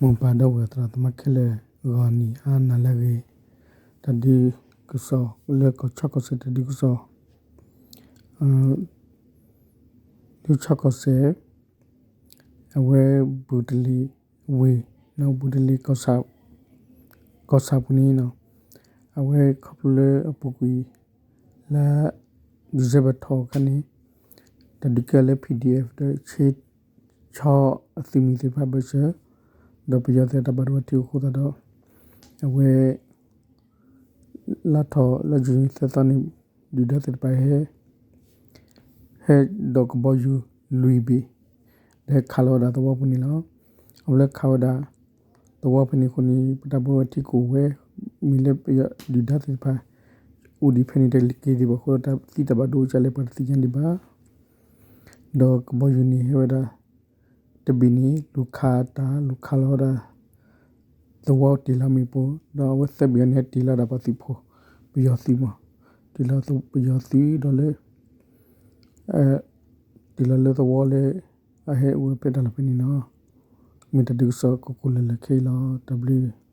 မိၢ်ပၢ်ဒီပုၢ်ဝဲၢ်သရၣ်သမါခဲလၢာ် ဂီၤနံၤအါနၤလၢအဂ့ၤ, တၢ်ဒုးကစီၣ်လၢကီၢ်ခၠီကီၢ်စဲၣ်တၢ်ဒုးကစီၣ်, ဒုးခၠီကီၢ်စဲၣ် အဝဲဘူးတလ့ၤဝ့ၢ် ဘူးတလ့ၤ ကီၢ်ဆၣ်ပူၤန့ၣ် အဝဲခီဖျိလၢအပူၤကွံာ် လါ December ထီၣ်အခါန့ၣ် တၢ်ဒုးကဲလၢ P D F ဒီး ဆ့ဆီအသုးမုၢ်သ့ၣ်တဖၣ်ဘၢၣ်စၢၤ, ဒီးပယီၤသုးတၢ်ဘၣ်ဒိဘၣ်ထံးအိၣ်အဃိသတးဒီး အဝဲ လါထီၣ်လါယူၤသၢသီန့ၣ် ဒုၣ်ဒါသ့ၣ်တဖၣ်ဟဲ ဟဲဒိးကဘီယူၤလွံၢ်ဘ့ၣ် ဒီးဟဲခးလီၤဝဲဒၣ်သဝီဖဲန့ၣ်လီၤ. အဝဲလၢခးဝဲဒၣ်သဝီဖဲန့ၣ်အဃိန့ၣ် ပတၢ်ဘၣ်ဒိဘၣ်ထံးကအိၣ်ဝဲ မ့ၢ်လၢပယီၤဒုၣ်ဒါသ့ၣ်တဖၣ် အိၣ်ဒံးဖဲန့ၣ်တက့ၢ်ဒံးဘၣ်အဃိဒီး တၢ်သံတၢ်ဘၣ်ဒိအိၣ်ကလဲၣ် ပှၤတသ့ၣ်ညါဒံးဘၣ်. ဒီးကဘီယူၤန့ၣ်ဟဲဝဲဒၣ် တဘ့ၣ်န့ၣ် လူၤခးတၢ် လူၤခးလီၤဝဲဒၣ် သဝီတ့ၢ်လီၤမ့ၣ်ပိၢ် ဒီးအဝဲသၢဘ့ၣ်အံၤန့ၣ် ဟဲတ့ၢ်လီၤဒၣ်ပှၤသုးဖိ ပယီၤသုးမး, တ့ၢ်လီၤပယီၤသုးဒီးလၢ တ့ၢ်လီၤလၢသဝီလၢ အဟဲအိၣ်ဝဲဖဲတၢ်လီၢ်ဖဲန့ၣ်လီၤ. မ့ၢ်တၢ်ဒုးကစီၣ်ကိးကိးလၢာ်လၢာ်ခဲအံၤလီၤ. တၢ်ဘျုး